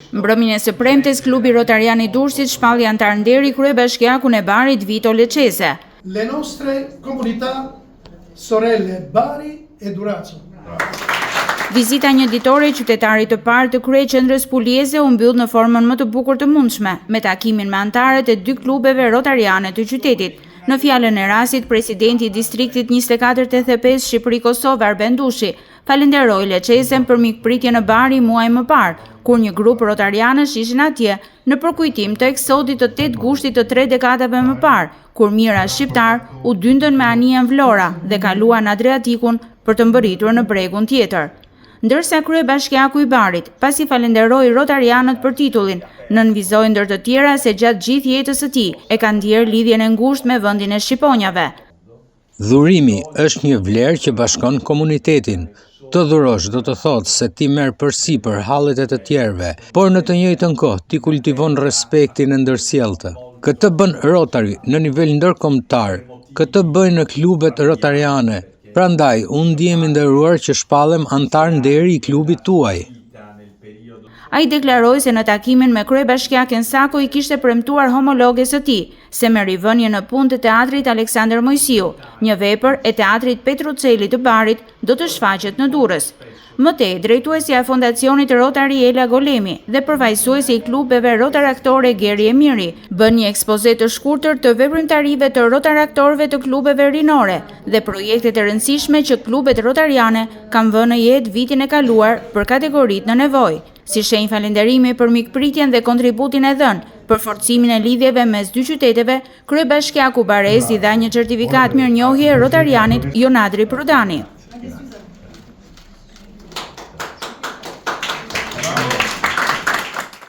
Mbrëmjen e së premtes, Klubi Rotarian i Durrësit shpalli anëtar nderi kryebashkiakun e Barit, Vito Leccese. Le nostre comunità sorelle Bari e Durazzo. Vizita një ditore e qytetarit të parë të kryeqendrës puljeze u mbyll në formën më të bukur të mundshme, me takimin me anëtarët e dy klubeve rotariane të qytetit. Në fjalën e rastit, presidenti i distriktit 2485 Shqipëri-Kosovë, Arben Dushi, falënderoi Leccesen për mikpritjen në Bari muaj më parë, kur një grup rotarianësh ishin atje në përkujtim të eksodit të 8 gushtit të tre dekadave më parë, kur mijëra shqiptarë u dyndën me anijen Vlora dhe kaluan Adriatikun për të mbërritur në bregun tjetër. Ndërsa kryebashkiaku i Barit, pasi falënderoi rotarianët për titullin, nënvizoi ndër të tjera se gjatë gjithë jetës së tij e ka ndjerë lidhjen e ngushtë me vendin e shqiponjave. Dhurimi është një vlerë që bashkon komunitetin. Të dhurosh do të thotë se ti merr përsipër hallet e të tjerëve, por në të njëjtën kohë ti kultivon respektin e ndërsjelltë. Këtë bën Rotary në nivel ndërkombëtar, këtë bëjnë klubet rotariane. Prandaj, unë ndihem i nderuar që shpallem anëtar nderi i klubit tuaj. Ai deklaroi se në takimin me kryebashkiaken Sako i kishte premtuar homologes së tij se me rivënien në punë të teatrit Aleksandër Moisiu, një vepër e teatrit Petrucelli të Barit do të shfaqet në Durrës. Më tej, drejtuesja e Fondacionit Rotary Ela Golemi dhe përfaqësuesi i klubeve rotaraktore Geri Emiri bënë një ekspoze të shkurtër të veprimtarive të rotaraktorëve të klubeve rinore dhe projektet e rëndësishme që klubet rotariane kanë vënë në jetë vitin e kaluar për kategoritë në nevojë. Si shenjë falënderimi për mikpritjen dhe kontributin e dhënë për forcimin e lidhjeve mes dy qyteteve, kryebashkiaku barez i dha një certifikatë mirënjohje rotarianit Jonadri Prodani.